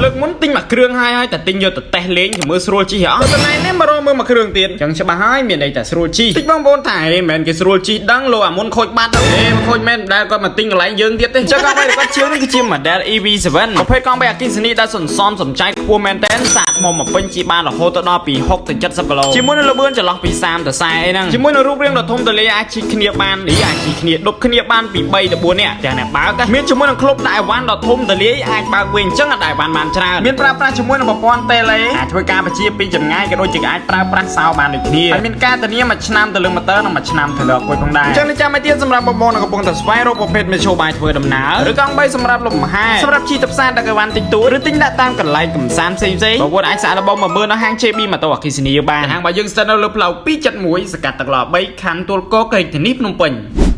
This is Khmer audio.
លើកមុនទិញមួយគ្រឿងហើយហើយតែទិញយកទៅតេស្តលេងទៅមើលស្រួលជិះអត់តែនេះមករកមើលមួយគ្រឿងទៀតចឹងច្បាស់ហើយមានន័យថាស្រួលជិះតិចបងប្អូនថាហេមិនមែនគេស្រួលជិះដឹងលោកអាមុនខូចបាត់ទៅហេមិនខូចមែនដែលគាត់មកទិញកន្លែងយើងទៀតទេចឹងកង់បីគាត់ជាងនេះគឺជា model EV7 ប្រភេទកង់បីអគ្គិសនីដែលសន្សំសំចៃខ្ពស់មែនតើសាកថ្មមកពេញជិះបានរហូតទៅដល់ពី6ទៅ70គីឡូជាមួយនឹងល្បឿនចន្លោះពី30ទៅ40អីហ្នឹងជាមួយនឹងរូបរាងដ៏ធំទូលាយអាចជិះគ្នាបាននេះអាចជិះគ្នាដប់គ្នាបានពី3ទៅ4នាក់ទាំងអ្នកបើកមានជាមួយនឹងក្លុបដាក់អីវ៉ាន់ដ៏ធំទូលាយអាចបើកវិញអញ្ចឹងអាចដាក់អីវ៉ាន់បានច្រើនមានប្រើប្រាស់ជាមួយនឹងប្រព័ន្ធតេឡេអាចធ្វើការបញ្ជាពីចម្ងាយក៏ដូចជាអាចប្រើប្រាស់សោបានដូចគ្នាហើយមានការធានាមួយឆ្នាំទៅលើម៉ូទ័រនិងមួយឆ្នាំទៅលើអគុយផងដែរអញ្ចឹងនេះចាំឲ្យទៀតសម្រាប់បងប្អូនដែលកំពុងតែស្វែងរកប្រភេទមធ្យោបាយធ្វើដំណើរឬកង់បីសម្រាប់លំហែសម្រាប់ជិះទៅផ្សារដឹកអីវ៉ាន់តិចតួចឬទិញដាក់តាមកន្លែងកំសាន្តផ្សេងៗបងប្អូនអាចសាកល្បងមកមើលនៅហាង JB ម៉ូតូអគ្គិសនីបានហាងរបស់យើងស្ថិតនៅលើផ្លូវ271សង្កាត់ទឹកឡ3ខណ្ឌទួលគោករាជធានីភ្នំពេញ។